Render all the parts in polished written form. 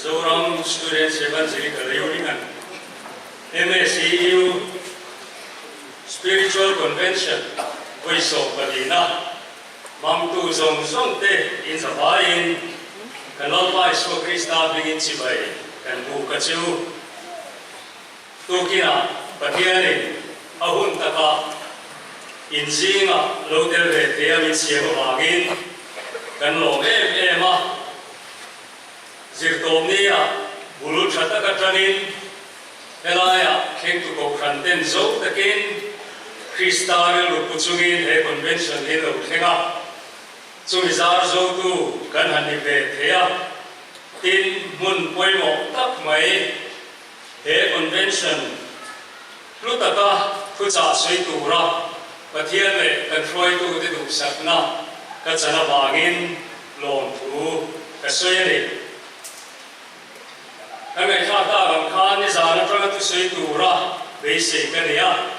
Mizoram Students Evangelical Union, MSEU, Spiritual Convention vawi sawmpalina hmangtu zawng zawng te in zavaiin kan Lalpa Isua Krista hmingin chibai kan buk a chu. Tukinah Pathianin a hun takah in zingah lo tel ve thei a min siam avangin kan lawm em em a. Zirtawmnia bul tha tak atangin helaiah thlengtu kohhran ten zo takin Krista rilru pu chungin he convention hi lo thleng a, chumi zar zotu kan han ni ve thei a, tin hmun pawimawh tak mai he convention hlu taka thuchah sawi tura Pathian leh kan hruaitute duhsakna ka chan avangin lawmthu ka sawi a ni. Ka ngaihthlak tak ang khan nizan atanga thusawi tura beisei ka nei a,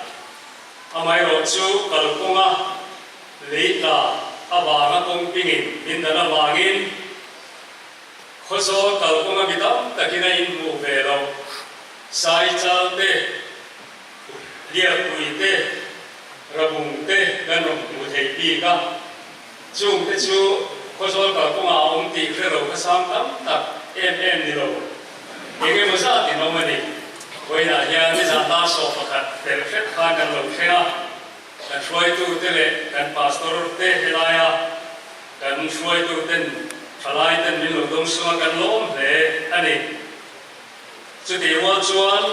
amaherawh chu kalkawnga lei tla avanga kawng pingin min dan avangin Khawzawl kalkawnga mi tam takin a inhmuh ve loh Saichal te, Liakpui te, Rabung te kan rawn hmuh theih bik a. Chungte chu Khawzawl kalkawngah a awm tih hre lo kha sang tam tak em em ni lo. Eng emaw zat in awm a ni. Vawiinah hian nizan dar sawh pakhat tel hret khan kan lo thleng a, kan hruaitute leh kan pastor te helaia kan hruaituten thalai ten min lo dawng sung a kan lawm hle a ni. Chutih rual chuan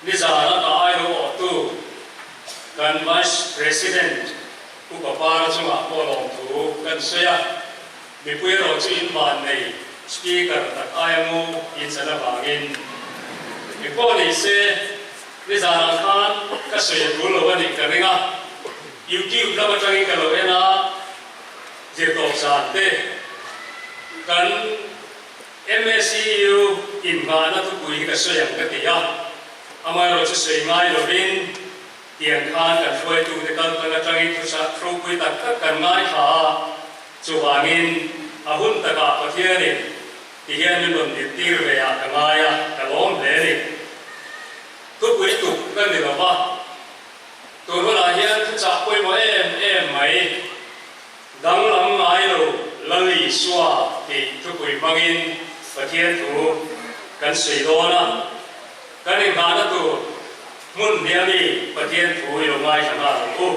nizana ka ai lo awhtu kan Vice President Pu Papara chungah pawh lawmthu kan sawi a, mipui erawh chu in van nei Speaker tak aia ngu in chan avangin mi pawh ni se nizanah khan ka sawi a tul lo a nih ka ring a, YouTube lam atangin ka lo en a, zirtawp zan te kan MSCU inngahna thupui hi ka sawi ang ka ti a, amaherawhchu sawi ngai lovin tiang khan kan hruaitute kal tlang atangin thuchah ropui tak tak kan ngaithla a, chuvangin a hun takah Pathianin ti hian min rawn dirtir ve ah ka ngai a, ka lawm hle a ni. Thupui tuk ka ni lova, tun hunah hian thuchah pawimawh em em mai. Danglam ngai lo Lal Isua tih thupui hmangin Pathian thu kan sawi dawn a, kan inghahna tur hmun hniami Pathian thu i lo ngaithla nghal ang u.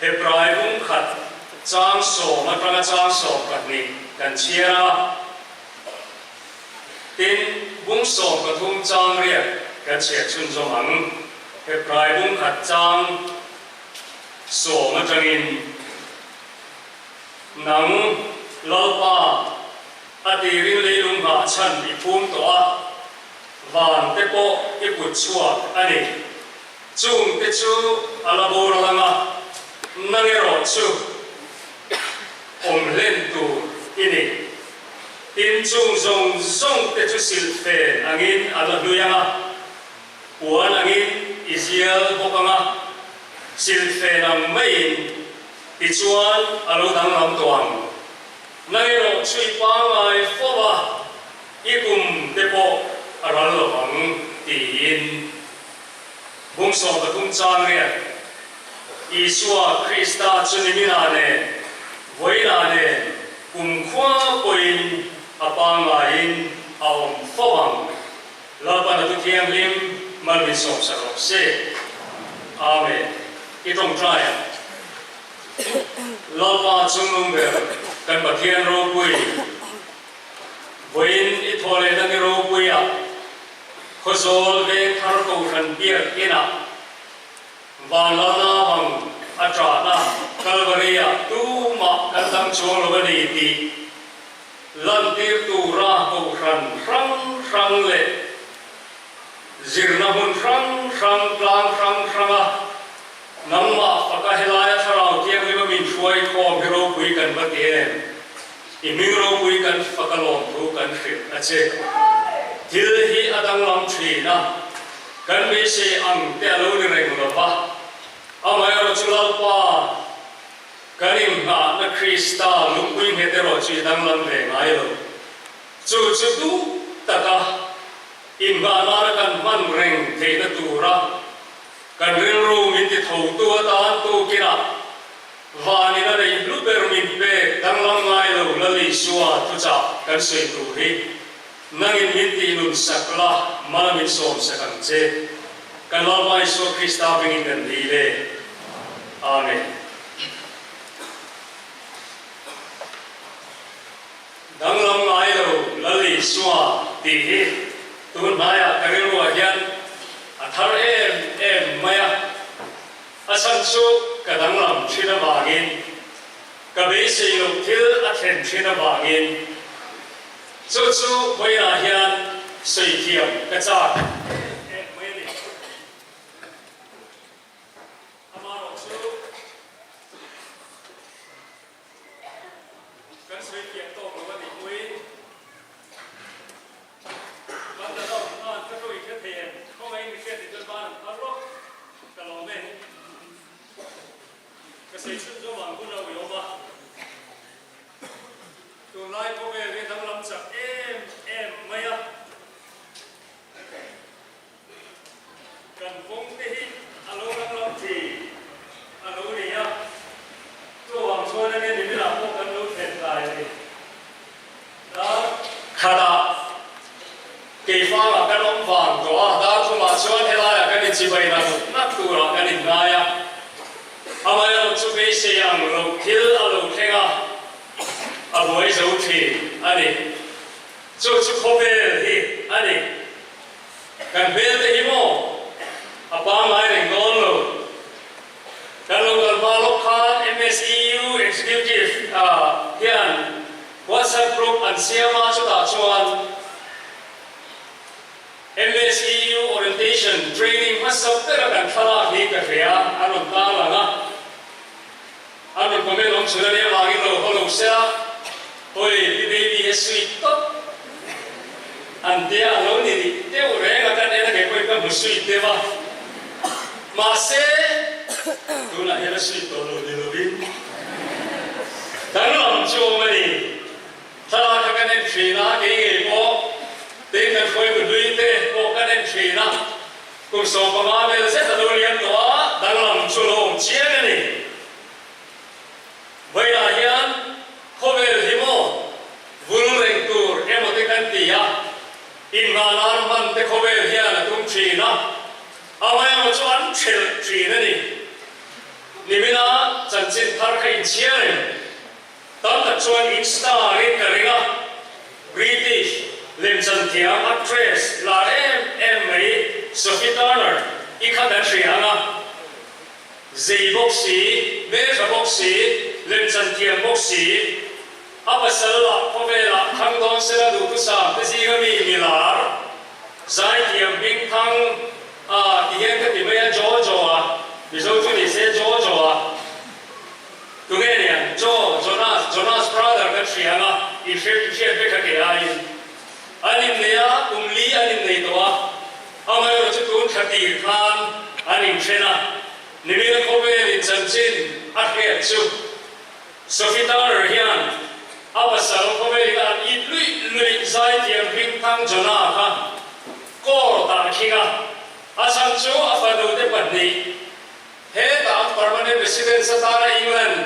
Hebrai bung khat chang sawm atanga chang 12 kan chhiar a, tin bung 13 chang riat kan chhiar chhunzawm ang. Hebrai bung khat chang. 10 atangin, Nang, Lalpa, a tirin leilung nghah chhan i phum tawh a, van te pawh i kut chhuak a ni. Chung te chu a la boral anga, nang erawh chu awm hlen tur i ni. Tin, chung zawng zawng te chu silhfen angin a la hlui anga, Puan angin i zial bawk ang a, silhfen ang maiin tichuan a lo danglam tawh ang. Nang erawh chu i pangngai fo a, i kum te pawh a ral lo ang, tiin Bung 13 chang riat Isua Krista chu niminah nen, vawiinah nen kumkhua pawhin a pangngaiin a awm fo ang. Lalpan a thu thianghlim mal min sawmsak rawh se. Amen. I tawngtai ang. Lalpa chungnung ber kan Pathian ropui, vawiin i thaw lehna ni ropuia Khawzawl veng thar kohhran biak inah Vanlalna bang a ṭahna Kalvari-ah tumah kan dang chuang lo a ni tih Lantir tura kohhran hrang hrang leh zirna hmun hrang hrang, tlang hrang hranga nangmah faka helaia Thlarau Thianghlim a min hruai khawm hi ropui kan va ti em? I hming ropui kan faka lawmthu kan hrilh a che. Thil hi a danglam thin a, kan beisei ang te a lo ni reng lo va, amaherawhchu chu Lalpa, Kan inngahna Krista lungpui nghet erawh chu i danglam ve ngai lo. Chu chu duh taka inngah nana kan hman reng theihna tura kan rilru min ti thotu atan tukinah Vanin a neih hlu ber min pek danglam ngai lo Lal Isua thuchah kan sawi tur hi nangin min tih nun sak la, mal min sawm sak ang che. Kan Lalpa Isua Krista hmingin kan dil e. Amen. Danglam ngai lo Lal Isua tih hi tun hnaiah ka rilruah hian a thar em em mai a. A chhan chu ka danglam thin avangin, ka beisei loh thil a thlen thin avangin chu chu vawiinah hian sawi thiam ka chak em em mai a ni. Amaherawhchu. Kan sawi fiah tawk lo a nih pawhin kan la dawm khan ka thu i hre thei em? Khawngaihin mi hriat tih chuan ban an phar rawh. Ka lawm e. Ka sawi chhun zawm ang hun a ui awm a. Tunlai khawvel hi danglam chak em em mai a. Kan kawng te hi a lo danglam thin a lo ni a, chuvang chuan enge ni milah pawh kan lo thlen tlai a ni. Dar khatah keifangah kan awm vang tawh a, dar thumah chuan helaiah kan inchibai nak nak turah kan inngai a, amaherawh chu beisei ang lo thil a lo thleng a, a buai zo thin a ni. Chu chu khawvel hi a ni. Kan hmel te hi maw a pangngai reng dawn lo. Kan lo kal hma lawk khan MSEU Executive hian WhatsApp group an siam a, chutah chuan MSEU Orientation Training hmasa bera kan thlalak hi ka hria an rawn tarlang a. An rawn comment awm chhun a nia vangin lo haw lo se a, hawi pi baby hi a sweet tawp an tia a lo ni nih deuh reng a kan en a kei pawhin ka hmu sweet deuh a, mahse tunah hian a sweet tawh lo ni lovin danglam chu awm a ni. Thlalak kha kan en thin a, kei ngei pawh tin kan hruaitu hlui te pawh kan en thin a, kum 15 vel zet a lo liam tawh a, danglam chu lo awm chiang a ni. Vawilah hian khawvel hi maw vul reng tur emaw te kan ti a, inngah nan hman te khawvel hian a tum thin a, amaherawh chu an thelh thin a ni. Nimina chanchin thar kha inchhiar reng. Tam tak chuan in star in ka ring a, British lemchan thiam actress lar em em mai Sophie Turner i kha kan hria ang a, zei bawk si, hmeltha bawk si, lemchan thiam bawk si, a pasal lah khawvelah thang dawn sela duhthusam te zinga mi milar zaithiam hmingthang a ti hian ka ti mai a, Jojo a, Mizo chu ni se Jojo a. Tunge niang? Joe, Jonas, Jonas brother kan hria ang a, i hriat i hriat vek a ke aiin. An innei a, kum li an innei tawh a, amaherawh chu tun thla tir khan an inthen a, nimina khawvelin chanchin a hriat chu Sophie Turner hian a pasal khawvelin an it luih luih zaithiam hmingthang Jonah kha court ah a khing a, a chhan chu a fanu te pahnih Hetah permanent residence atana England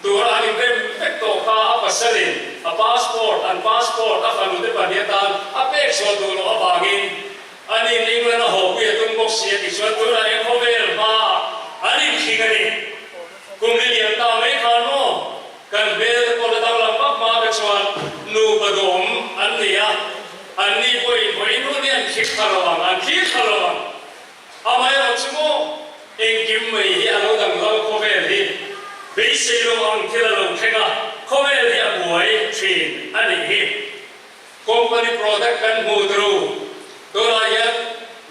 tura an inrem vek tawh kha a pasalin a passport, an passport, a fanute pahnih atan a pek chhuah duh loh avangin anin England a hawpui a tum bawk si a tih chuan tunah hian khawvel hmaah an inkhing a ni. Kum hi liam ta mai khan maw kan hmel te pawh la danglam vak hma te chuan nupa duhawm an ni a, anni pawhin vawiin hun hi an khik thla lo ang, an thlir thla lo ang. Amaherawh chu maw, engkim mai hi a lo danglam khawvel hi beisei lo ang thil a lo thleng a, khawvel hi a buai thin a nih hi. Company product kan hmu turu, tunah hian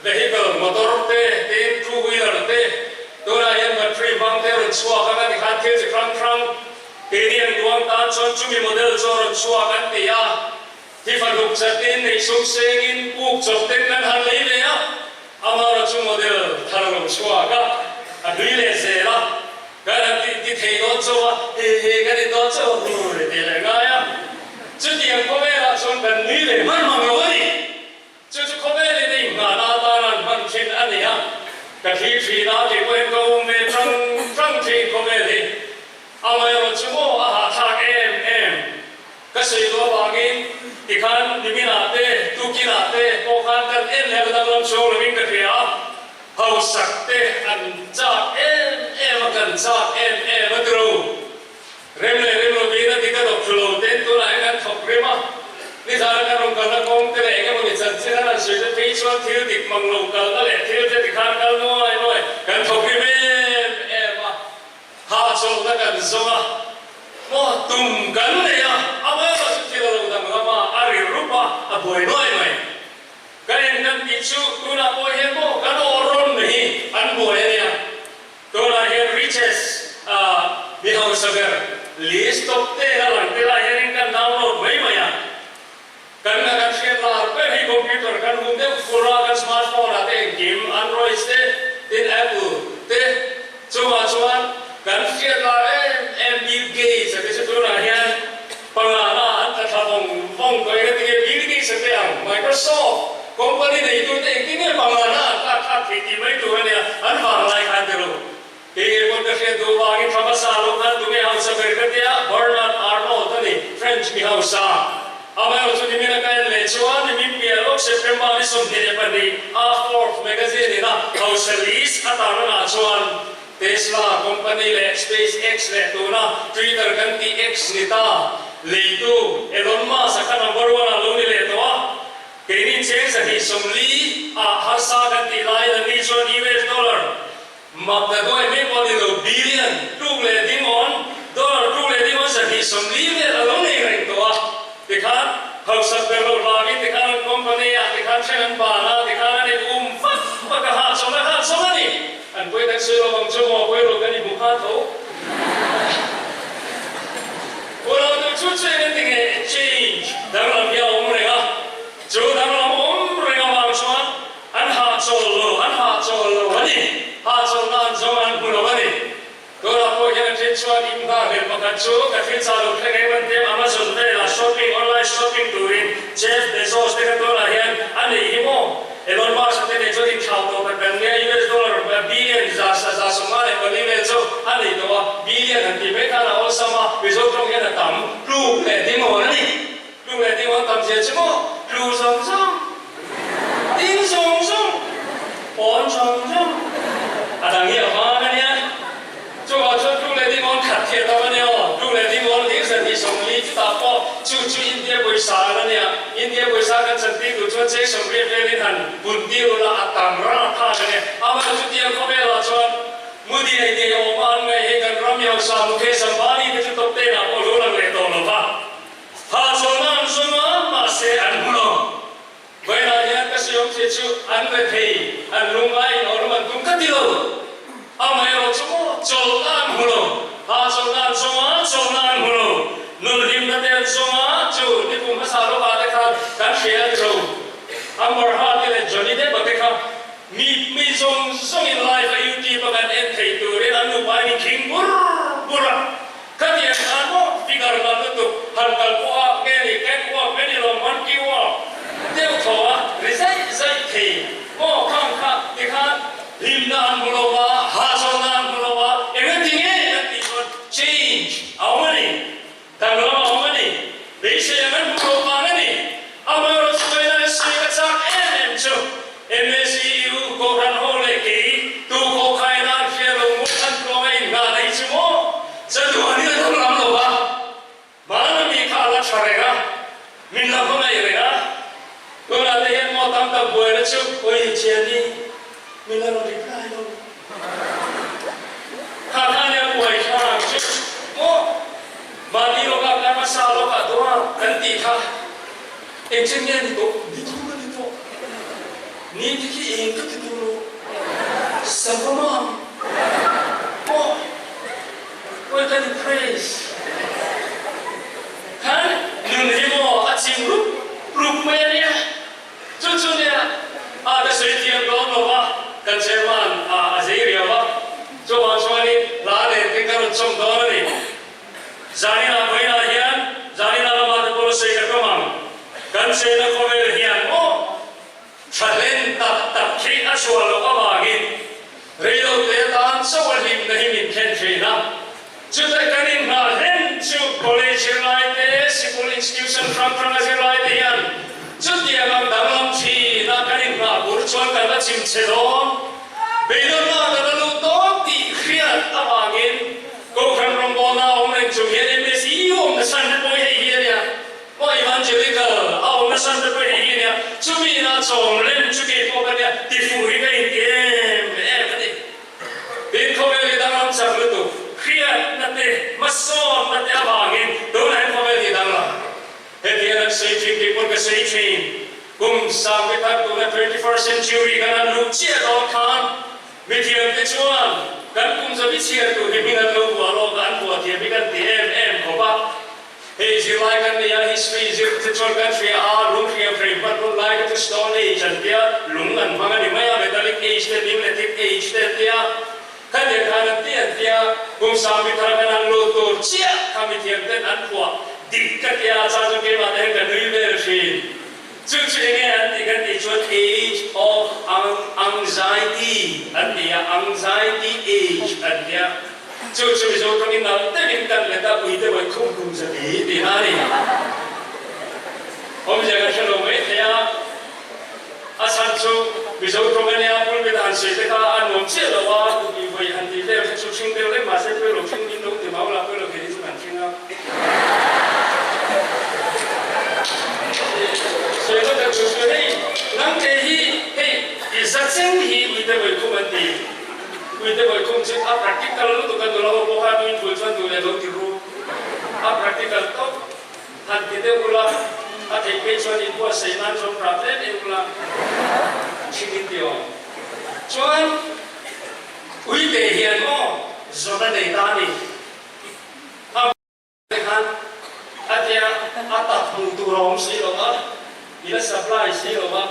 vehicle, motor te, tin two wheeler te, tunah hian battery hmang te rawn chhuak ang a ti khan thil chi hrang hrang keini an duang tan chuan chumi model chu a rawn chhuak an ti a. Hi faduk chatin nei sum sengin puk chawp ten kan han lei ve a, Amara chu model thar a lo chhuak a, a hlui leh zel a, kan han ti ti thei dawn chauh a, he he kan in dawn chauh a, hu ri tih leh ngai a. Chutiang khawvelah chuan kan nui. nui ve hman mang lo a ni. Chu chu khawvelin a inngahna atana an hman thin a ni a, ka thlir thin a, kei pawhin ka awm ve tang tang thin khawvel hi. Amaherawh chu maw a hahthlak em em. Ka sawi duh avangin tikhan niminah te, tukinah te pawh khan kan en leh a danglam chhuak lovin ka hria a, hausak te an chak em em a, kan chak em em a tiro. Rem leh rem lovin a dik a dawk thlu lo ten tunah hian kan thawk rem a, nizana kan rawn kalna kawng te leh eng emawni chanchin an han sawi te phei chuan thil dik mang lo kalna leh thil te tikhan kal nuai nuai kan thawk rim em em a, hahchawlhna kan zawng a, maw tum kan nei a, amaherawh chu thil a lo danglam a, a ri rup a, a buai nuai mai. Ka en kan tih chu tunah pawh hian maw kan aw rawn hi an buai a nia. Tunah hian riches a mi hausa ber list top ten a lang te lai hianin kan download mai mai a. Kan nga kan hriat lar ber hi computer kan hum deuh fur a, kan smartphone ah te engkim Androids te tin Apple te chungah chuan kan hriat lar em em Bill Gates a te chu tunah hian Pangana an tla thla vawng vawng tawh eng a tinge Bill Gates a te ang Microsoft company neitute engtin nge pangana an tlak thlak thei tih mai tur a nia an vang lai khan ti lo. Kei ngei pawn ka hriat duh vangin thla hmasa lo khan tunge hausa ber ka tia Bernard Arnault a ni French mi hausa. Amaherawh chu nimin a ka en leh chuan nimin piah lawk September ni 22 a Forbes magazine in a hausa list a tarlanah chuan Tesla company leh SpaceX leh tuna Twitter kan tih X ni ta leitu Elon Musk-a kha number one ah lo ni leh tawh a, keini cheng 240 ah harsa kan tih laiin an ni chuan US dollar mak ta duai mai pawh a ni lo, billion tluk leh ding awn dollar tluk leh ding awn 240 vel a lo nei reng tawh a, tikhan hausak ber loh hlangin tikhan an company ah tikhan then an ban a, tikhan an in um vak vak a, hahchawlh a hahchawlh a ni. An pawi kan sawi lo ang chu maw, pawi lo kan i hmu kha tho. Unau tu chu chu eng ati nge change danglam hi a awm reng a, chu danglam awm reng avang chuan an hahchawl lo, an hahchawl lo a ni, hahchawlna an zawng an hmu lo a ni. Tunah pawh hian a then chuan in nghahhlelh pakhat chu ka thil chah lo thleng em an tia Amazon velah shopping, online shopping turin Jeff Bezos te kha tunah hian a nei hi maw? Elon Musk a te nei chuan inthlau tawh tak kan nia US dollar billion 154 vel chu a nei tawh a, billion han tih mai khan a awlsam a, Mizo tawng hian a tam tluk leh ding awn a ni. Tlu leh ding awn tam zia chu maw? Tlu zawng zawng, ding zawng zawng, awn zawng zawng a dang hi a vang a nia. Chuvang chuan tlu leh ding awn khat khi a tam a nia aw. Tlu leh ding awn hlir 240 chutah pawh chu chu India pawisa an a nia. India pawisa kan chantir duh chuan cheng 80 velin han pun tir ula a tam ran thlak a nia. Amaherawhchu chutiang khawvelah chuan Mudi ei ngei awm a an ngaih hei kan ram hausa Mukesh Ambani te chu top ten ah pawh lo lang leh tawh lo va. Hahchawlhna an zawng a, mahse an hmu lo. Vawiinah hian ka sawi awmzia chu an rethei, an lungngai in awm an tum ka ti lo. Amaherawh chu maw, chawlhna an hmu lo. Hahchawlhna an zawng a, chawlhna an hmu lo. Nun hlimna te an zawng a, chu nikum hmasa lawkah te khan kan hria a ti lo. Amber Heard te leh Johnny Depp a te kha mi mi zawng zawngin live a YouTube a kan en theih turin an nupa in inkhing bur bur a. Khatiang khan maw figure lam lutuk han kal pawh a nge ni cat walk nge ni lo monkey walk deuh tho a ri zaih zaih thei maw khang kha tikhan hlimna an hmu lo a hahchawlhna an hmu lo a engati nge kan tih chuan change a awm a ni danglam a awm a ni beisei ang an hmu lo vang a ni amaherawh chu vawiin a sawi ka chak em em chu MSEU Kohhran ho leh kei tu khawh khain an hria lo maw an tluang a inngah na hi chu maw chatuan hi a dang lam lo va, hmana mi kha a la tha reng a, min la hmangaih reng a, tunah te hian maw tam tak buaina chu awi thiani min la rawn reply lo kha kha nia buai thlak chu maw mahni lawkah kan hmasa lawkah dawr kan tih kha. Engchen nge ni tawh? Ni thum a ni tawh. Ni te khi eng ka ti tur lo. Sava mam pawh pawi kan in praise khan nun hi maw a chim rup rup mai a nia. Chu chu nia a ka sawi thiam dawn lo va, kan chairman a a zei riau a. Chuvang chuanin hla nen te ka rawn chawm dawn a ni. Zaninah vawiinah hian Zaninah lamah te pawh la sawi ka tum ang. Kan. Kan chenna khawvel hian maw tha hlen tak tak hi a chhuah loh avangin reilote atan chauh a hlimna hi min thlen thin a. Chutah kan inghah hlen chu college zirlaite, sikul institution hrang hranga zirlaite hian chutiang ang danglam thin a kan inghah bur chuan kan la chim che dawn. Beidawnna kan la lut dawn tih hriat avangin Kohhran rawngbawlna a awm reng chung hian MSU awm nasa te pawh hei hi a nia. Maw Evangelical a awm nasa te pawh hei hi a nia. Chumi inah chawm reng chu kei pawh ka nia tifuh hi ka inti em em a ni. Tin, khawvel hi danglam chak lutuk, hriatna te, hmasawnna te avangin tunah hian khawvel hi danglam. Heti hian an sawi thin, kei pawn ka sawi thin. Kum sangte thar tuna 21st century kan han luh chiah dawn khan mithiam te chuan kan kum zabi chhiar tur hi hming an lo buah lawk a, an buah thiam hi kan ti em em khawp a. Hei zirlai kan nei a, history zir te chuan kan hria a, lung hriam hrei hman hun lai kha chu Stone Age an tia, lung an hmang a ni mai a, Metallic Age te, Neolithic Age te an tia, khatiang khan an ti an tia, kum sangbi thar khan an lut tur chiah kha mithiam ten an phuah dik ka tia, a chang chu keimah te hian ka nui vel thin. Chu chu enge an tih kan tih chuan Age of Anxiety an ti a, Anxiety Age an tia. Chu chu Mizo tawngin nalh deuhin kan let a, ui deuh an khum kum zali tih a ni. Awmzia kan hre lo mai thei a, a chhan chu Mizo tawng a nia, pulpit a han sawi te kha a nuam chiah lo a, tih vawi han tih vel kha chu hring deuh reng mahse pawi lo hring min lo ti mau la, pawi lo kei hi chu kan hring a. Sawi ngawt ang chu chu hei nang te hi hei i za cheng hi ui te vawi khum an ti. Puite Bawikhum chu a practical lutuk a nula ho pawh khan nuin bul chuan duh leh lo ti ru. A practical tawp han ti deuh ula, a theih phei chuan in buatsaih nan chuan prah tlem em ula, thing in ti awm. Chuan Uite hian maw zawn a nei ta a ni. A. Te khan a tia a tak hmuh tur a awm si lo a, i la supply si lo a,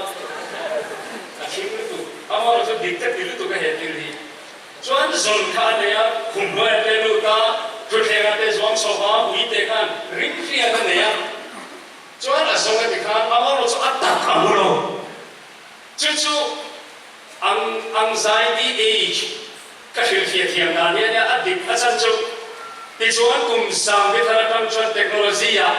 a thim lutuk. Amaherawh chu dik ka ti lutuk a he thil hi. Chuan zawn kha a nei a, khum hnuaiah te lut a, thutthlengah te zuang chho a, ui te khan ring hriat a nei a. Chuan a zawng a ti khan amaherawh chu a tak a hmu lo. Chu chu anxiety age Ka hrilhfiah thiam dan hi a nia, a dik a chan chu. Tichuan kum sangte thar atang chuan technology ah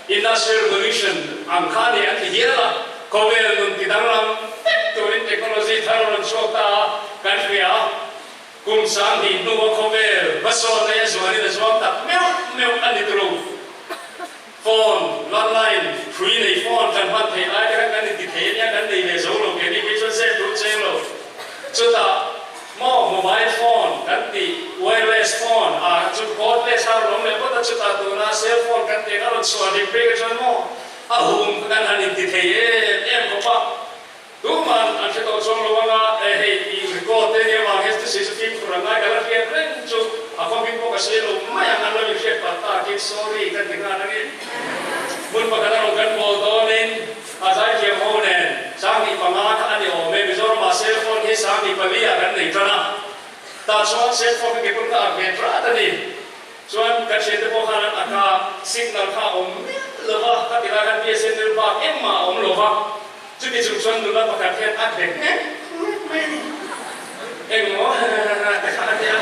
industrial revolution ang kha a ni an ti hial a, khawvel nun ti danglam vek turin technology thar a rawn chhuak ta a, kan hria a. Kum 2000 hnua khawvel hmasawn aia zualin a zuam tak meuh meuh a ni turu. Phone, landline, hrui nei phone kan hman theih lai te khan kan inti thei ania, kan nei ve zo lo ke ni phei chuan zep tur cheng lo. Chutah maw mobile phone kan tih wireless phone ah chu cordless a rawn awm leh phawt a, chutah tuna cell phone kan tih ang a rawn chhuah dik phei kha chuan maw a hum kha kan han inti thei em em khawp a. Tuman an hre tawh chuang lo anga, e hei i record te nia vang hian chuti chu fimkhur ang ngai ka la hriat reng chu a khawngin pawh ka sawi lo mai ang an lo inhriat palh takin sorry ka ti nghal angin hmun pakhat a rawn kan bawl dawnin a zaithiam ho nen 15 kha a ni awm e Mizoramah cell phone hi 24 ah kan nei tan a tah chuan cell phone ka ke pawn ka ak ve trat a ni. Chuan ka thiante pawh khan an ak a, signal kha a awm miah lo va, ka ti lai khan BSNL bak engmah a awm lo va, chuti chung chuan nula pakhat hian a bet nghek nghek mai a ni. Engmaw te kha a ti a,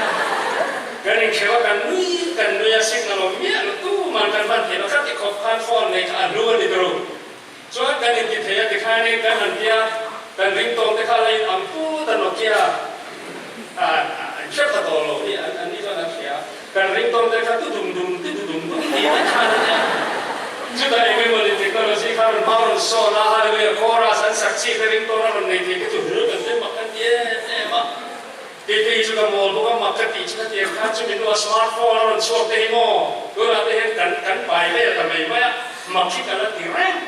kan inhreuh a, kan nui kan nui a, signal awm miah lo tuman kan hman thei lo, khati khawp khan phone nei kha a hlu a ni turu. Chuan kan inti thei a tikhanin kan han tia, kan ringtawng te kha la in ang put a Nokia an hre pha tawh lo hi an ni chuan an hria. Kan ringtawng te kha tu dum dum ti tu dum dum tih vek khan a nia. Chutah eng emaw ni technology kha rawn hma rawn sawn a, hallelujah chorus an sak chi te ringtawng a rawn nei thei te chu hur kan te mak kan ti em em a. Kei te hi chu ka mawl bawk a, mak ka tih chu khatiang khan chu min hnuah smart phone a rawn chhuak te hi maw tunah te hian kan kan pai vel ta mai mai a, mak hi ka la ti reng.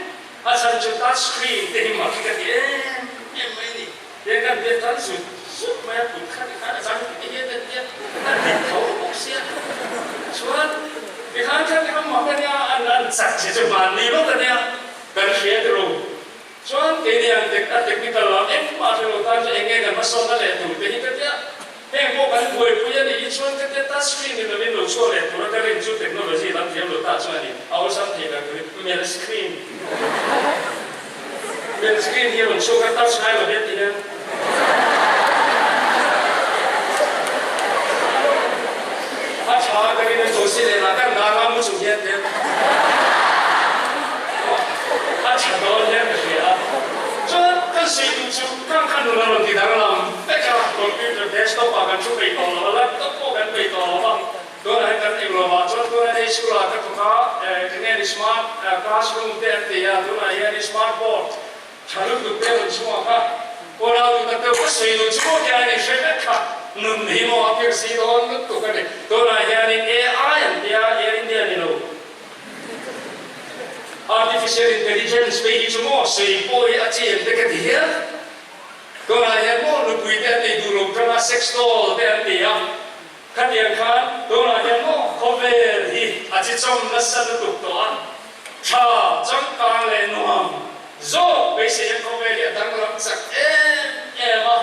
A chhan chu touch screen te hi mak hi ka ti em em mai a ni. Tiang kan biak tan zut zut mai a, kut kha tikhan a chang ti hian kan tia, a dik tho bawk sia. Chuan tikhan khan tikhan mak a nia, an an chak che chu hmanni lawk a nia, kan hria tiro. Chuan keini ang tek a technical lam engmah hre lo tan chu eng nge kan hmasawnna leh tur te hi ka tia, heng pawh kan buaipui a nih hi chuan ka tia touch screen ni lovin lo chhuah leh tura ka rin chu technology lam thiam lo ta chuan a ni, a awlsam thei ber turin melh. chhuak a touch ngai lo hian ti hian a tha ka rin a thosi leh lah kan dar a mu chung hian ti hian a tha dawn hian ka hria a. Chuan kan sawi duh chu kan kha nun a rawn ti danglam vek a, computer desktop ah kan thu peih tawh lo a, laptop pawh kan peih tawh lo a. Tunah hian kan eng lovah chuan tunah hei school ah ka thawk a, enge ni smart classroom te an ti a, tunah hian i smart board tha lutuk te rawn chhuak a, unau duh tak deuh ka sawi duh chu maw hian i hre vek kha, nun hi maw a phir si dawn lutuk a ni. Tunah hianin AI an ti a, Air India ni lo, Artificial Intelligence phei hi chu maw sawi pawh hi a chi em te ka ti hial. Tunah hian maw nupui te an nei duh lo tan a, sex doll te an ti a. Khatiang khan tunah hian maw khawvel hi a chi chawm nasa lutuk tawh a, tha changkang leh nuam zawk beisei hian khawvel hi a danglam chak em em a,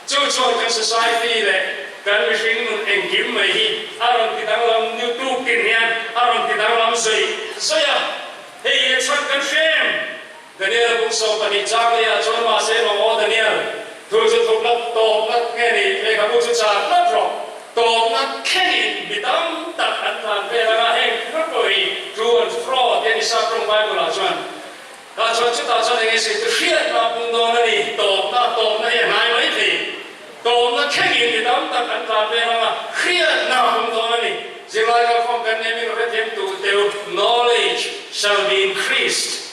chu chuan kan society leh kan mihring nun engkim mai hi a rawn ti danglam new tuk tin hian a rawn ti danglam zawih zawih a, hei hi a chhan kan hre em? Daniel buk 12 chang lehah chuan mahse rawh aw Daniel, thu chu thup lat tawp ngat nge ni, lehkhabu chu char tlat rawh, tawp ngat thlengin mi tam tak an tlan vel anga heng thil pawh hi true and fro tih a ni sap rawng Bible ah chuan. Tah chuan chutah chuan enge sawi tu hriatna a pung dawn a ni, tawpna tawpna hi a hnai mai thei, tawpna thlengin mi tam tak an tlan vel anga hriatna a pung dawn a ni. Zirlai kalkhawm kan nei min rawn hrethiam tu teu, knowledge shall be increased.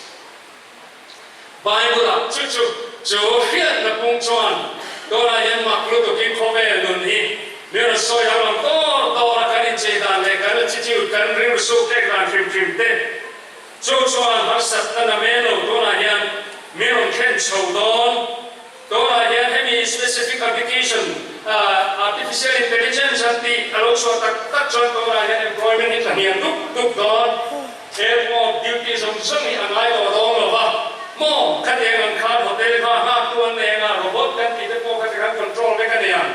Bible-ah chu chu chu hriatna pung chuan tunah hian mak lutukin khawvel nun hi min rawn sawi dang lam dawr dawr a, kan inchei dan leh kan attitude, kan rilru suk tek dan hrim hrim te chu chuan harsatna na mel lo tunah hian min rawn thlen chho dawn. Tunah hian hemi specific application artificial intelligence an tih a lo chhuah tak tak chuan tunah hian employment hi tla hniam dup dup dawn. Airport duty zawng zawng hi a ngai tawh dawn lo va, maw khatiang ang khan hotel kha nghaktu an nei anga robot kan tih te pawh kha tikhan control vek a ni ang.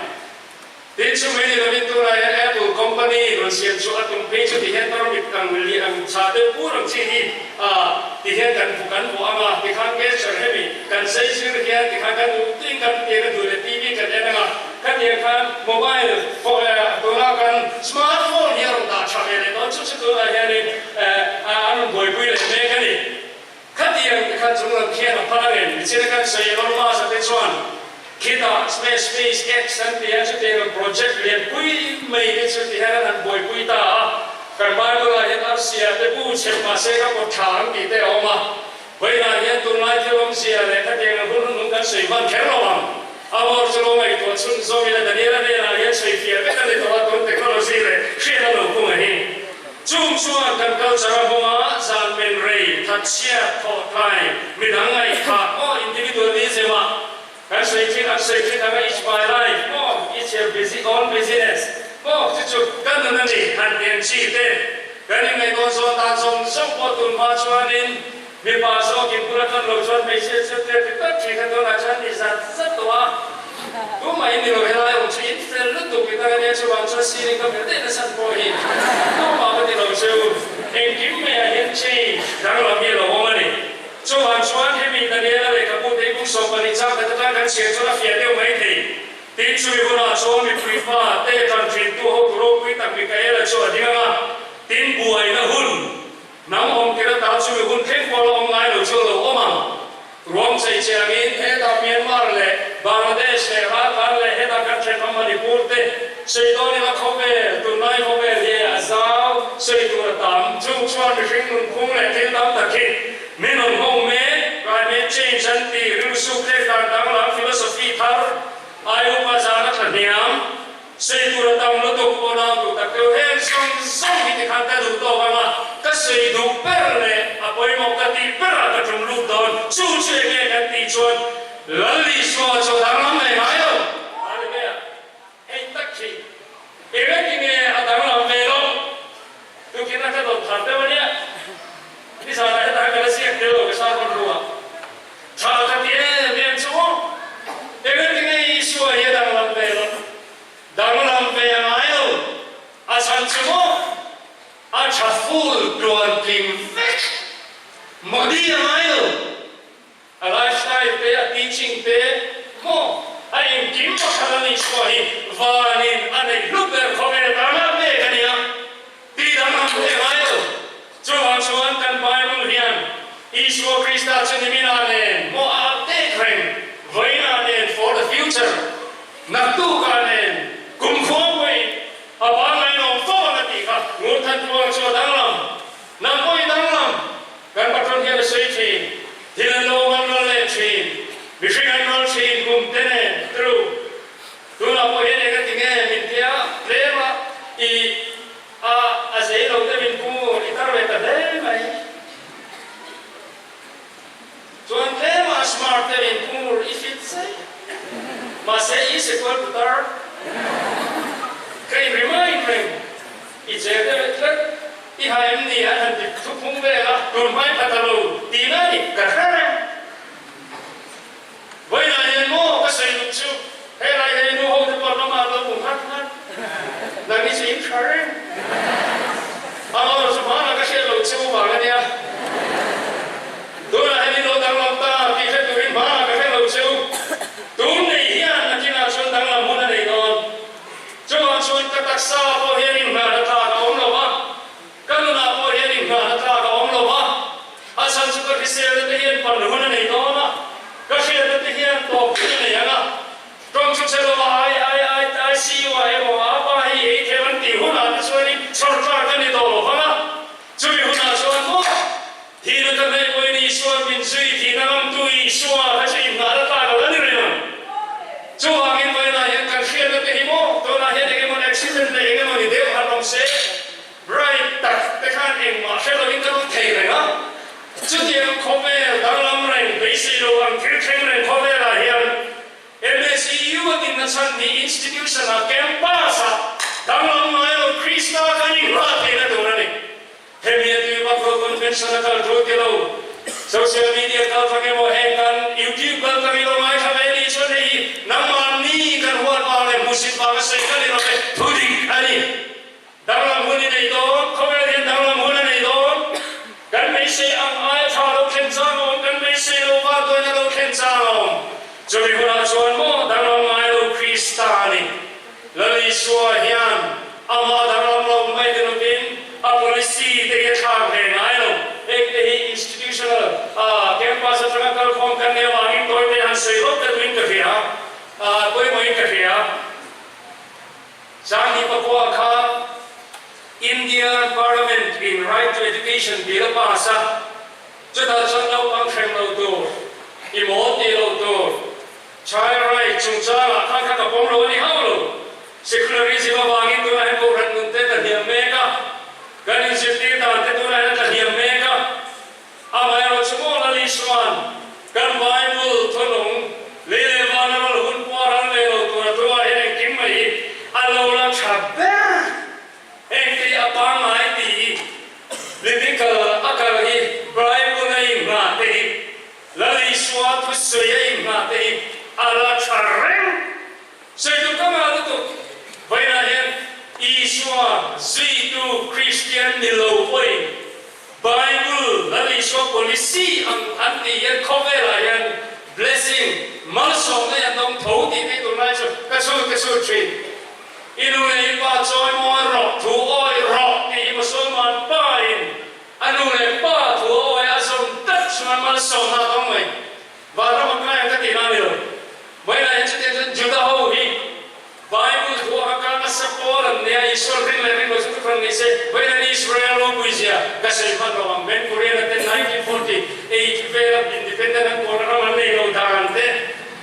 Tin chu mai ni lovin tunah hian Apple company rawn siam chu a tum phei chu ti hian tarmit ang li ang chah deuh bur ang chi hi ti hian kan hmu kan hmu anga tikhan gesture hemi kan zai zir hian tikhan kan duh tuin kan pian a duh leh TV kan en anga Khatiang khan mobile tuna kan smart phone hi a rawn dah tha ve leh dawn chu chu tunah hianin an rawn buaipui leh mek a ni. Khatiang te khan chung lam khian a phal ang em? Nichina kan sawi Elon Musk a te chuan khitah space space X an ti a, chutiang ang project lianpui mai te chu ti hian an han buaipui ta a. Kan Bible ah hian arsia te bu chhep mahse ka kawt tha ang tih te a awm a. Vawiinah hian tunlai thil awmzia leh khatiang ang hun hun kan sawi hman kher lo ang. A bawr chu lo ngaihtuah chhun zawm ila Daniela hnenah hian sawi fiah vek a ni tawh a, tun technology leh hriatna lo kung a hi. Chung chuan kan culture a hmawng a, zan men rei, thatchhiat, thawhtlai, midang ngaihthah maw individualism ah kan sawi thin, an sawi thin anga it's my life maw, it's your busy own business maw chu chu kan nun a ni han ti ang chi te. Kan inngaihdawn zawn dan zawng zawng pawh tun hma chuanin mipa zawkin bul a tan lo chuan hmeichhia chu tel ti tak thin kha tunah chuan ni zat zat tawh a, tumah in ni lo helai awm chu in fel lutuk mi tak ania chuvang chuan ceiling ka melh daih nasa pawh hi tumah ka ti lo cheu engkim maiah hian change danglam hi a lo awm a ni. Chuvang chuan hemi Daniela lehkhabu te hi kum 12 chang khat atang kan chhiar chuan a fiah deuh mai thei. Tin, chumi hunah chuan mipui fa te tan thintu hotu ropui tak Mikaela chu a ding ang a, tin buaina hun hnam awm tir ata chumi hun thleng pawh la awm ngai lo chu a lo awm ang. Ruang chei che angin hetah Myanmar leh Bangladesh leh Rakhine leh hetah kan thenawm Manipur te sawi dawn ila khawvel, tunlai khawvel hi a zau sawi tur a tam. Chung chuan mihring nunphung leh thil tam tak hi min rawn nghawng mek, climate change an ti, rilru suk thlek dan danglam, philosophy thar, Aiupa zan a tla hniam, sawi tur a tam lutuk pawh nau duh tak deuh heng zawng zawng hi tikhan ka duh tawk ang a, ka sawi duh ber leh a pawimawh ka tih berah ka tum lut dawn, chu chu eng nge kan tih chuan Lal Isua chu a danglam leh ngai lo. Hallelujah! Hei tak hi engati nge a danglam ve lo? Tukin a ka dawt thar deuh a nia, nizanah hetah ka la ziak tel lo ka sa rawn ruah. Tha ka ti em em chu maw? Engati nge Isua hi a danglam ve lo? Danglam ve a ngai lo. A chhan chu maw? A tha full tluan tling vek. Modi a ngai lo. A lifestyle te a ti. teaching te maw a engkim pakhat a nih chhuah hi vanin a neih hlu ber khawvel tana pek a ni a, tih danglam theih ngai lo. Chuvang chuan kan Bible hian Isua Krista chu niminah nen maw a update reng, vawiinah nen for the future, naktukah nen kumkhua pawhin a pangngai lawm fo ang a tih kha Ngurthanpuang chu a danglam. Nang pawh i danglam. Kan patron hian a sawi thin. Thil an lo awm an rawl leh thin. Mihring an rawl thin kum te nen. True. Tunah pawh hian eng a ti nge min tia tlem a i a a zei lo te min pu i tar ve ta hle mai. Chuan tlem a smart te min pu i fit zai. Mahse i sekual putar ka in remind reng. I che deuh tlat, i ha em ni an han ti thuphung vel a, tun hmai pha ta lo tihna a ni, ka hre reng. Vawiinah hian maw ka sawi lut chu, helai hian nu ho te pawh an awm a, an lo hmu nghat nghat, nang hi chu in hre reng. Amaherawhchu chu hmanah ka hriat loh chu vang a nia, tunah hian in lo danglam ta tih hre turin hmanah ka hre lo chu, tun nei hian nakinah chuan danglam hun a nei dawn. Chuvang chuan ka taksa pawh hian inngahna tlak a awm lo va, ka nunah pawh hian inngahna tlak a awm lo va. A chhan chu ka hriselna te hian pan hun a nei dawn a, ka hriatna te hian tawp hun a nei ang a. Tawng chu che lova ai ai ai ICU ah emaw a pa hi ei thei an tih hunah te chuanin chawr tlak a ni tawh lo vang a. Chumi hunah chuan maw thihna ka hnaih pawhin Isua min zui thihna ngamtu Isua kha chu inngahna tlak a la ni reng ang. Chuvangin vawiinah hian kan hriatna te hi maw tunah hian eng emaw accident leh eng emaw ni deuh han awm se, bright tak te khan engmah hre loin kan awm thei reng a. Chutiang khawvel danglam reng beisei lo ang thil thleng reng khawvelah hian MSEU a dinna chhan hi institution-ah, campus-ah danglam ngai lo Krista kan inghah theihna tur a ni. Hemi a tui vak lo convention a kal tul ti lo. Social media kal tlang emaw heng kan YouTube kal tlang i lo ngaithla ve nih chuan hei hi nangmahni kan huat vang leh hmuhsit vang a sawi ka ni lo ve, thu dik a ni. Danglam hun i nei dawn, khawvel hian danglam hun a nei dawn. Kan beisei ang aia tha lo thlen chang a awm, kan beisei lo vantuaina lo thlen chang a awm. Chumi hunah chuan maw danglam ngai lo Krista a ni. Lal Isua hian amah danglam lo mai te lovin a policy te hi a thlak ve ngai lo. Heng te hi institutional campus atanga kalkhawm kan nih avangin tawite han sawi lawk te tuin ka hria, pawimawhin ka hria. Sanghi pakua kha Indian Parliament in Right to Education bill a pass a, chutah chuan naupang hrem lo tur, i mawl tih lo tur, child right chungchangah khan kha ka pawm lo a ni hauh lo. Secularism avangin tunah hian Kohhran nun te tla hniam mek a, kan inzirtir dan te tunah hian a tla hniam mek a. Amaherawhchu maw Lal Isua'n kan Bible thunung lei leh vana ral hun pawh a ral ve lo tur a tumah hian engkim mai hi a lo la tha ber. Engti a pangngai tih hi biblical a kal hi Bible a inghah te hi Lal Isua thusawi a inghah te hi a la tha reng. Sawi tur ka ngah lutuk. Vawiinah hian Isua zuitu Kristian ni lo pawhin Bible Lal Isua policy ang an tih hian khawvelah hian blessing, malsawmna hi an dawng tho tih phei tunlai chu ka chhut ka chhut thin. I nu leh i pa chawi mawi rawh, thu awi rawh tih hi Musulman pa in a nu leh pa thu a awi a zawm tlat chuan malsawmna a dawng mai. Vanram a kai ang ka tihna a ni lo. Vawiinah hian chutiang chuan Juda ho hi Bible thu a kal nasa pawl an nia, Israel ring leh ring lo chu thuhran ni se, vawiinah hian Israel ropuizia ka sawi hman lo ang. Ben Gurion-a te 1948 vela independent an pawlna ram an nei lo dan te,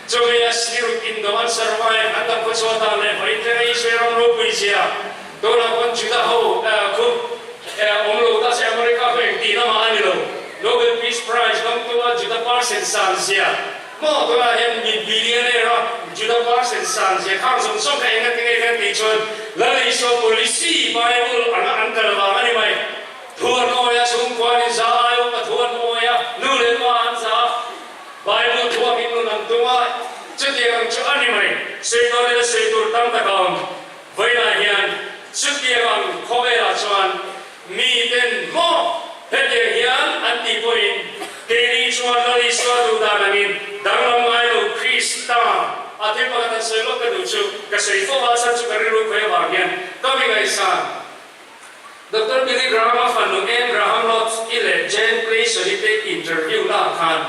chumi a siruk indo an survive an dam khawchhuah dan leh vawiin thleng a Israel ram ropuizia tunah pawn Juda ho khu awm lo ta se America khu engtihna mah a ni lo. Nobel Peace Prize dawngtu a Juda parsen san zia maw tunah hian mi billionaire a Juda parsen san zia khang zawng zawng kha eng a ti ngei kan tih chuan Lal Isua policy Bible anga an kal vang a ni mai. Thu an awi a, chhungkua an inza a, aiawpa thu an awi a, nu leh pa an za a, Bible thu angin nun an tum a, chutiang ang chu a ni mai. Sawi dawn ila sawi tur tam tak a awm. Vawiinah hian chutiang ang khawvelah chuan Miten maw hetiang hian an tih pawhin keini chuan Lal Isua duh dan angin danglam ngai lo. A thil pakhat an sawi lawk ka duh chu, ka sawi fo a, chhan chu ka rilru khawi avang hian ka mi ngaihsan. Doctor Billy Graham-a fanu Ann Graham Lotz-i leh Jane Clayson-i te interview naah khan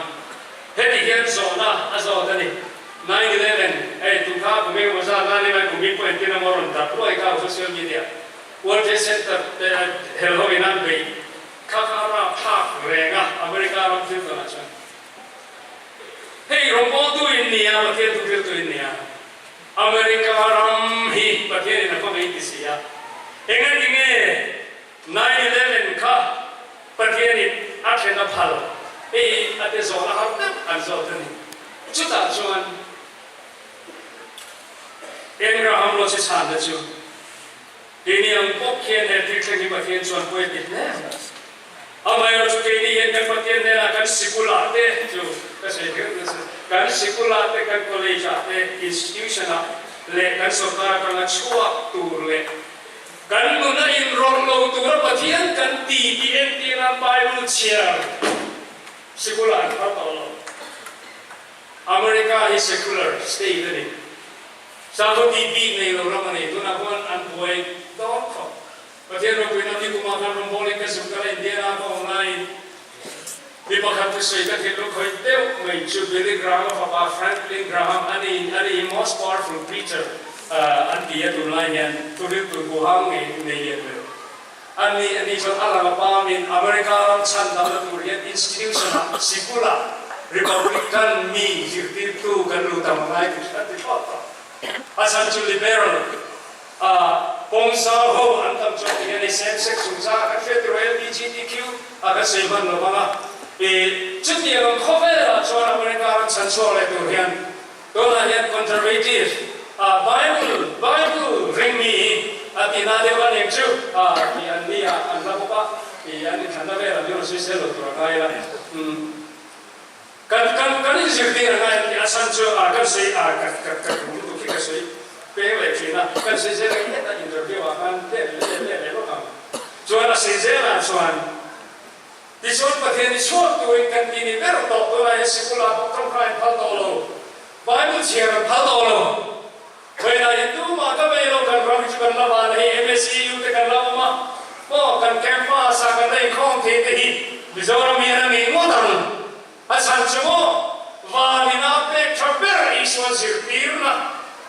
heti hian zawhna a zawt a ni, 9/11, hei tun kha kum engemaw zat nan emaw kum in pawh entir emaw rawn darh ruai kha social media World Trade Center te hel ho in an beih kha kha a rapthlak reng a America ram thil tawnah chuan. Hei rawngbawltu in nia, Pathian thuhriltu in nia. America ram hi Pathian in a hmang ei ti si a, engati nge 9/11 kha Pathian in a thlen a phal? Hei hi a te zawhna har deuh an zawt a ni. Chutah chuan Abraham Lotse chhanna chu, Keini ang bawk hian he thil thleng hi Pathian chuan pawi a ti hle ang. Amaherawhchu keini hian kan Pathian hnenah kan sikulah te chu ka sawi kher nasa, kan sikulah te, kan college ah te, institution ah leh kan sorkar atanga chhuak tur leh kan nuna inrawlh lo tura Pathian kan ti tih entirna Bible chhiar sikulah an phar tawh lo. America hi secular state a ni. Sakhaw tih bik nei lo ram a ni. Tunah khuan an buai dawn khawp. Pathian ropuina ni kumah khan rawngbawlin ka zuk kal a, Indiana ka awm laiin mi pakhat thusawi ka thinlung khawih deuh mai chu Billy Graham-a fapa Franklin Graham a ni, a ni hi most powerful preacher an ti a tunlai hian thuriltu huhang ngei nei lian ber a ni, a ni chuan a lang a pamin America ram chhandamna tur hian institution-ah sikula Republican mi zirtirtu kan lut ang ngai ti a ti thlawt tawh. A chhan chu liberal a pawngzau ho an tam chuan ti hian hei same sex chungchang a kan hriat tur LBGTQ a kan sawi hman lo vang a, i chutiang ang khawvelah chuan America ram chhan chhuak leh tur hian tunah hian conservative a Bible Bible ring mi hi a tihna deuh a ning chu a ti an ni a an la bawk a, i an inthlanna velah hi rawn sawi sel lo tur a ngai a. Kan kan kan inzirtir a ngai tih a chhan chu a kan sawi a ka ka ka tum lutuk hi ka sawi peng leh thin a, kan sawi zel ang heta interview ah khan let leh leh leh lawk ang. Chuan a sawi zel ah chuan tichuan Pathian i chhuak turin kan ti ni ber tawh tunah hian sikul ah bawk tawngtai an phal tawh lo, Bible chhiar an phal tawh lo. Vawiinah hian tumah ka bei lo, kan ram hi chu kan la van a hei MSCU te kan la awm a, maw kan campus ah kan la inkhawm thei te hi Mizoram hian a ngei ngawt ang. A chhan chu maw van in a pek tha ber Isua zirtirna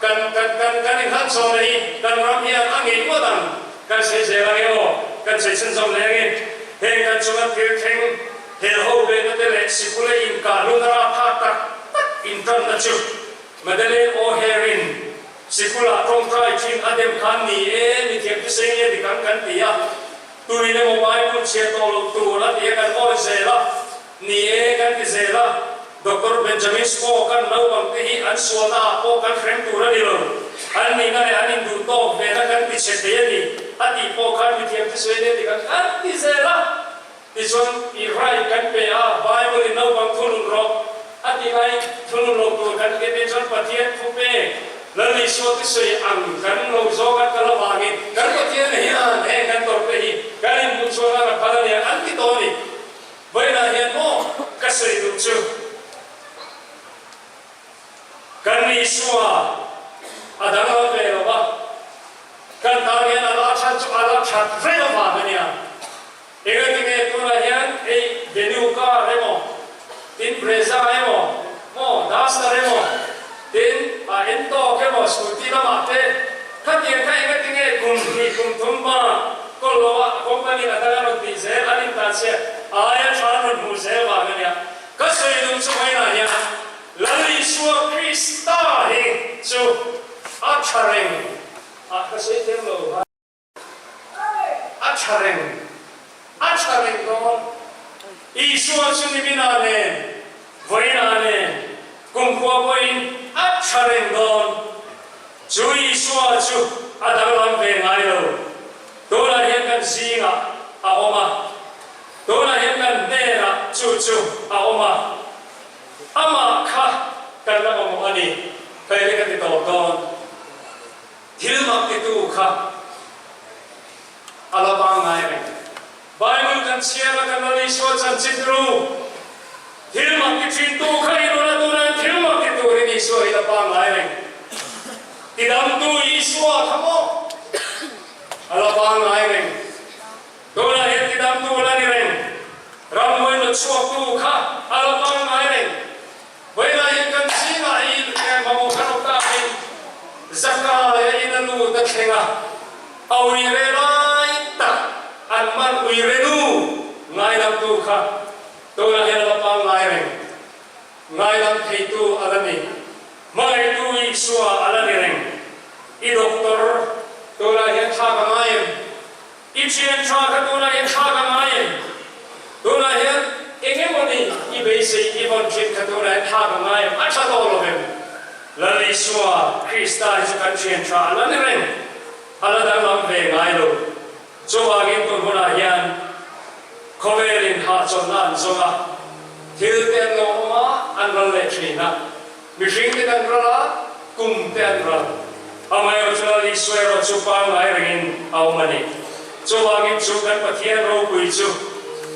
kan kan kan kan inhlanchhawn a hi kan ram hian a ngei ngawt ang. Kan sawi zel ang e aw, kan sawi chhunzawm leh ang e. Heng kan chunga thil thleng hel ho behna te leh sikul a inkahluna rapthlak tak tak intanna chu Madeleine O'Hare-in sikulah tawngtai thin a dem khan ni e, mi thiam chu sei nge dik ang kan ti a, tuin emaw Bible chhiar tawh loh tur a ti a kan awi zel a, ni e kan ti zel a, Doctor Benjamin Spock an naupang te hi an sualna ah pawh kan hrem tur a ni lo, an nihna leh an induh tawk vena kan ti chhe thei a ni a tih pawh khan mi thiam chu sei nge dik ang kan ti zel a. Tichuan, i right kan pe a, Bible in naupang thunun rawh a ti lai, thunun lo tur kan ti te chuan Pathian thu pek, Lal Isua thusawi ang kan lo zawk a kal avangin kan Pathian hian heng kan tawrh te hi kan inhmuh chhuah nan a phal a nia an ti tawh a ni. Vawiinah hian maw ka sawi duh chu kan Isua a danglam ve lo va, kan tan hian a la that chu a la that reng avang a nia. Engatinge tunah hian hei venue car emaw, tin Brezza emaw, maw Duster emaw, tin a Ntorq emaw scooty lamah te khatiang kha engatinge kum hnih kum thum bang kawl loa company a dang a rawn tih zel an intanchhiat aia tha an rawn hmuh zel vang ania. Ka sawi duh chu vawiinah hian Lal Isua Krista hi chu a tha reng a ka sawi thiam lo. A tha reng, a tha reng dawn. Isua chu niminah nen, vawiinah nen, kumkhua pawhin a tha reng dawn. Chu Isua chu a danglam ve ngai lo. Tunah hian kan zingah a awm a, tunah hian kan hnenah chu chu a awm a. Amah kha kan la mamawh a ni, hei hi ka ti tawp dawn. Thil mak titu kha a la pangngai reng. Bible kan chhiar a, kan Lal Isua chanchin ru. Thil mak ti thintu kha i rawn a, tunah thil mak ti turin Isua hi la pangngai reng. Tidamtu Isua kha maw a la pangngai reng. Tunah hian tidamtu a la ni reng. Ramhnuai nawt chhuaktu kha a la pangngai reng. Vawiinah hian kan zingah hi mamawh kan awm takin Zakaia in a lut a thleng a, a uire lai tak an man uire nu ngaidamtu kha tunah hian a la pangngai reng. Ngaidam theitu a la ni. Hmangaihtu Isua a la ni reng. I doctor tunah hian thlak a ngai em? I thian tha kha tunah hian thlak a ngai em? Tunah hian eng emaw ni i beisei i vawn thin kha tunah hian thlak a ngai em? A tha tawh lo em? Lal Isua Krista hi chu kan thian tha a la ni reng. A la danglam ve ngai lo. Chuvangin tun hunah hian khawvelin hahchawlhna an zawng a, thil te an lo awm a, an ral leh thin a. Mihring te kan ral a, kum te an ral. Amaherawhchu Lal Isua erawh chu pangngai rengin a awm a ni. Chuvangin chu kan Pathian ropui chu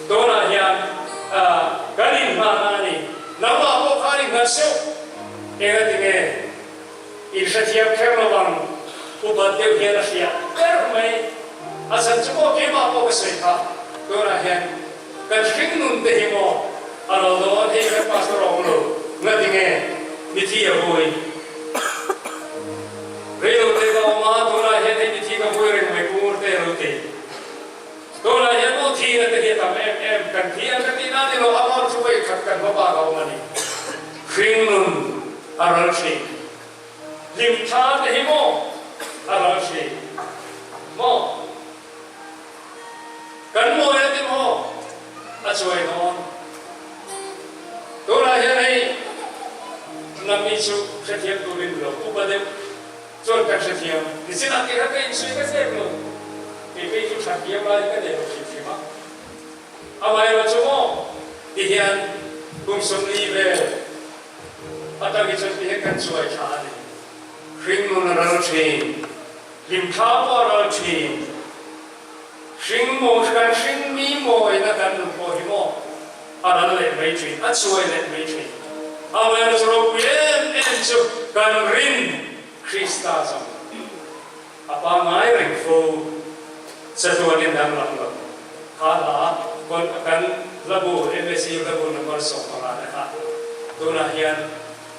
tunah hian kan inngahna a ni. Nangmah pawh khan inngah seuh eng a ti nge? In hrethiam kher lo ang, upat deuh hian a hriat ber mai. A chhan chu maw keimah pawh ka sawi kha, tunah hian kan hring nun te hi maw a lo dawn hei kan pastor a awm lo, ngati nge mithi a vui rei lo te ka awm a, tunah hian hei mithi ka vui reng mai pu Ngurte a lo ti. Tunah hian maw thihna te hi a tam em em, kan thi ang ka tihna ni lo, amah chu vawi khat kan hma bak a awm a ni. Hring nun a ral thin. Hlim tha te hi maw a ral thin maw? Kan mawi a ti maw a chuai dawn. Tunah hian hei nangni chu hrethiam turin lo upa deuh chuan kan hrethiam. Nichinah kei kha ka insuih ka zep lo. Kei phei chu thathiam lai hi ka nei lo hrim hrim a. Amaherawh chu maw ti hian kum 40 vel atang hi chuan ti hian kan chuai thla a ni. Hringnun a ral thin, hlimthla pawh a ral thin. Hring maw kan hring mi mawina kan nun pawh hi maw a ral leh mai thin, a chuai leh mai thin. Amaherawh chu ropui em em chu kan rin Krista zawng. A pangngai reng fo. Chatuanin danglam lo. Kha hla pawn kan hlabu MSU hlabu number 15 te kha tunah hian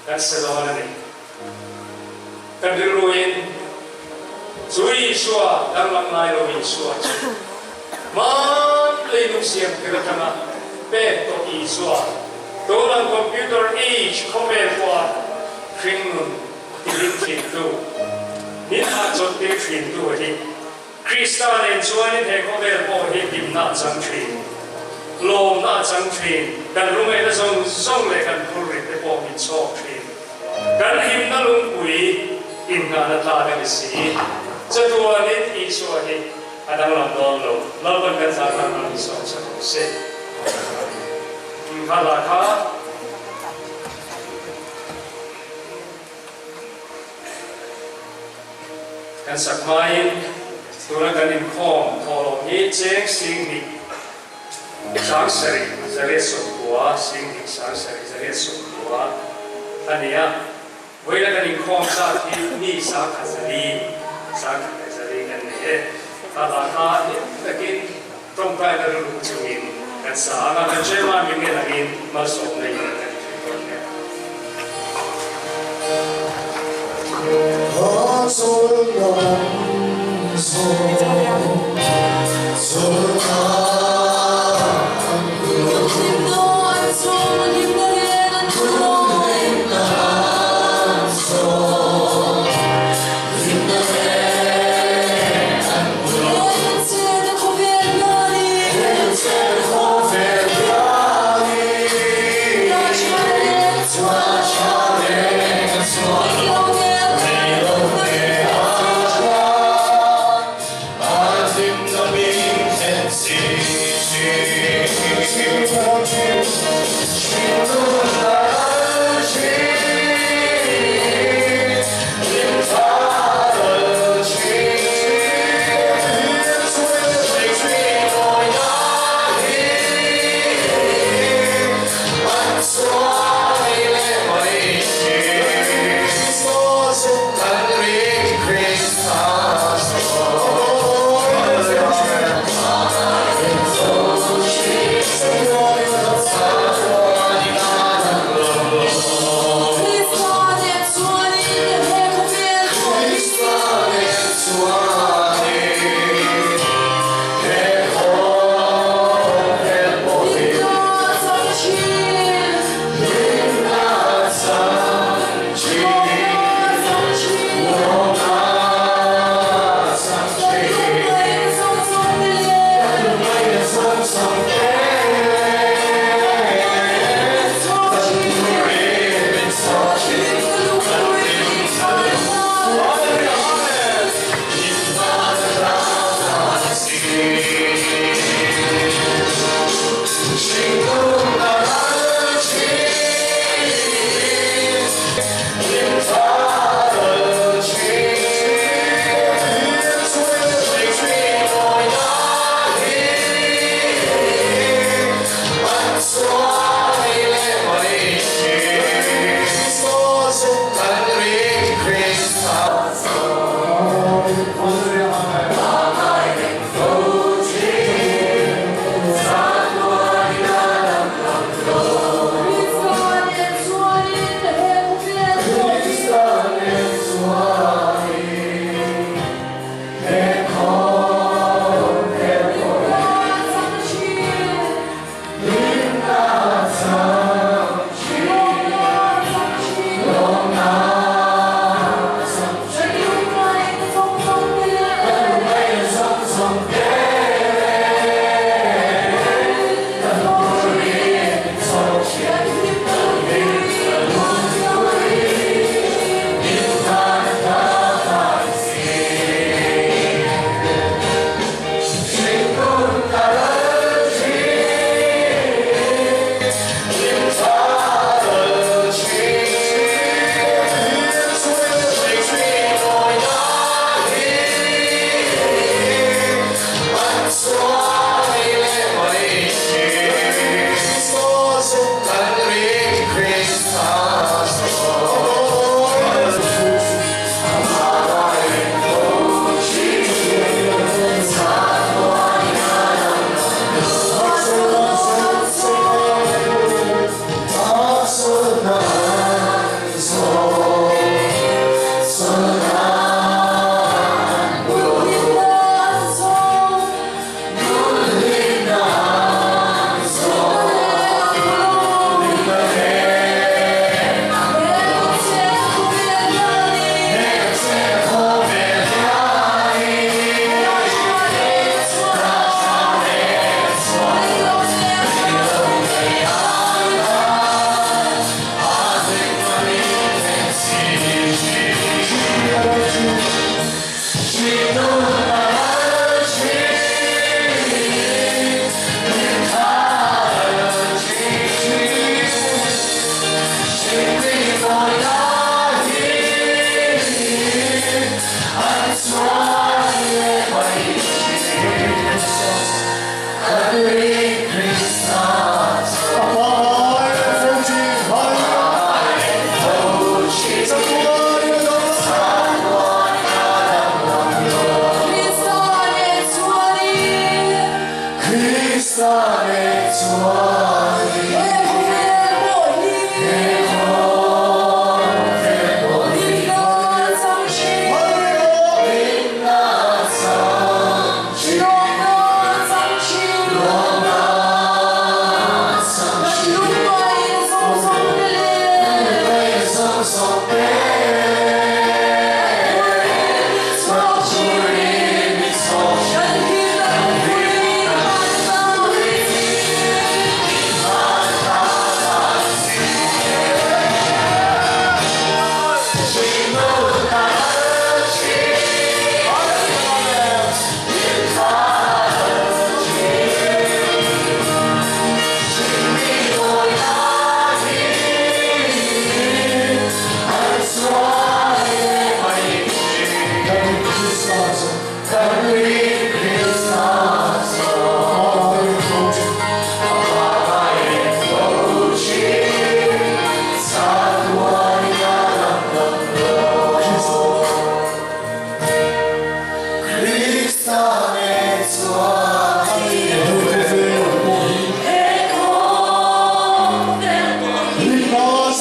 kan sa dawn a ni. Kan rilruin chu Isua danglam ngai lo Isua chu hman leilung siam tir atanga pek tawh Isua tunang computer age khawvel pawha hringnun Tihlim thintu, min hahchawlhtir thintu a hi. Krista nen chuanin he khawvel pawh hi hlimna a chang thin, lawmna a chang thin, kan lungaihna zawng zawng leh kan phurrit te pawh min chhawk thin. Kan hlimna lungpui inngahna tlak a ni si. Chatuanin Isua hi a danglam dawn lo. Lalpan kan zah tan a min sawm chak rawh se. Amen. Kha hla kha. Kan sak hmain tuna kan inkhawm thawhlawm hi cheng 27 190 7 190 a ni a. Vawiina kan inkhawm zat hi mi 104 104 kan nei e. Kha hla kha hlim takin tawngtaina rilru chungin kan sa ang a, kan chairman min ngen angin malsawmna in kan inhrilh dawn hle.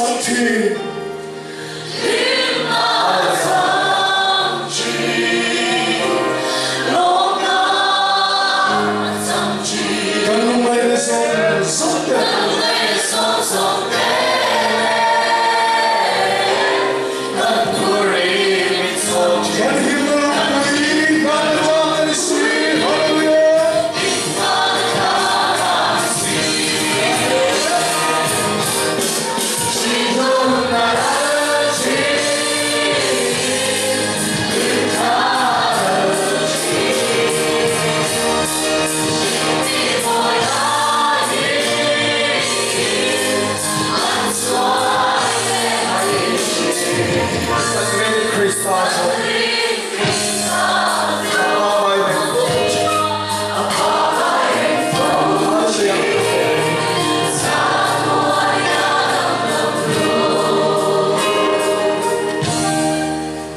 chang thin.